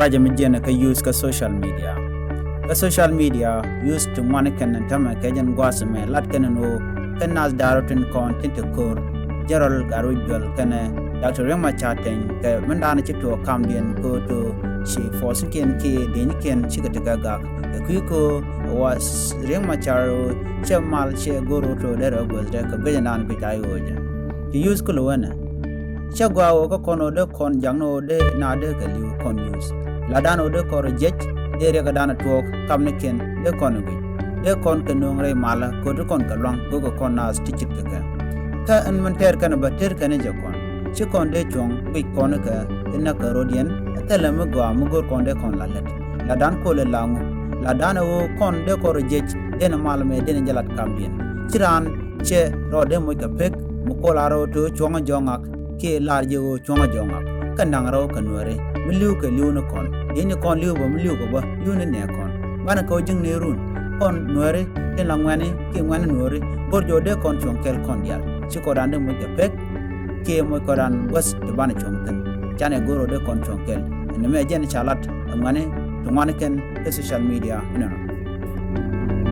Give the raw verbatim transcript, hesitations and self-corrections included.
Kacɛ mi jiɛn kä use kä social media. Kä social media use ti ŋuan kɛn tämɛ kɛ jɛn gua̱a̱th mɛ lat kɛn ni ɣöö kɛn nath da̱r tin kɔn tin te ko̱r General Gatwec Dual kɛnɛ Doctor Riek Machar Teny kɛ min da̱a̱n ci tuɔɔk kamdiɛn kɛ ɣöö to ci force kiɛn kiɛ dieny kiɛn cikɛ tekɛ gak. Kɛ kui̱ kɛ ɣöö wa Riek Machar ɣöö cɛ mal cɛ go̱r ɣöö to derɛ guäthdɛ kɛ guic ɛnan guic a i̱ ɣöö jɛ. Ci use kɛ lo̱wänɛ. Cä gɔaa ɣöö kä kɔn ɣöö dee kɔn jak ni ɣöö dee na dee kɛ li̱w kɔn use. La dan ɣöö dee kɔn rɔ jiɛc dee riɛk dan tuɔɔk kam ni kiɛn dee kɔn guic. Dee kɔn kɛ nööŋ rɛy malä kɛ ɣöö ti kɔn kɛ luaŋ kɛ ɣöö kɛ kɔn naath ti cit kɛ kɛ. Kä ɛn min tɛɛr kɛn bä tɛɛr kɛn jɛ kɔn. Ci kɔn dee cuɔ̱ŋ guic kɔn kɛ inɛ kɛ rɔ̱diɛn ɛ thilɛ mi gɔaa mi go̱r kɔn dee kɔn la lät. La dan kolɛ la ŋu. La dan ɣöö kɔn dee kɔn rɔ jiɛc dee ni mal mɛ dee ni jɛ lat kamdiɛn. Ci raan cɛ rɔ dee moc kɛ pek mi kol a rɔ to cuɔ̱ŋ jɔŋak. Kiɛ lar jɛ ɣöö cuɔ̱ŋä jɔ̱ɔ̱ŋa kä naŋ rɛw kɛ nuääri mi li̱w kɛ li̱w ni kɔn. Di̱t ni kɔn li̱w bä mi li̱w kɛ bä li̱w ni nɛɛ kɔn. Banɛ kɛ ɣöö ji̱ŋ ni run kɔn nuääri tin la ŋuɛ̈ni kiɛ ŋuɛ̈ni nuääri go̱r jɔw dee kɔn cuɔ̱ŋ kɛl kɔn diaal. Ci kɔn raan dee moc kɛ pek kiɛ moc kɔn raan guäth ti banɛ cuɔ̱ŋ thi̱n. Canɛ go̱r ɣöö dee kɔn cuɔ̱ŋ kɛl ɛn ni mɛ jɛn ca lat ɛ ŋuɛ̈ni ti ŋuani kɛn kä social media inɔnɔ.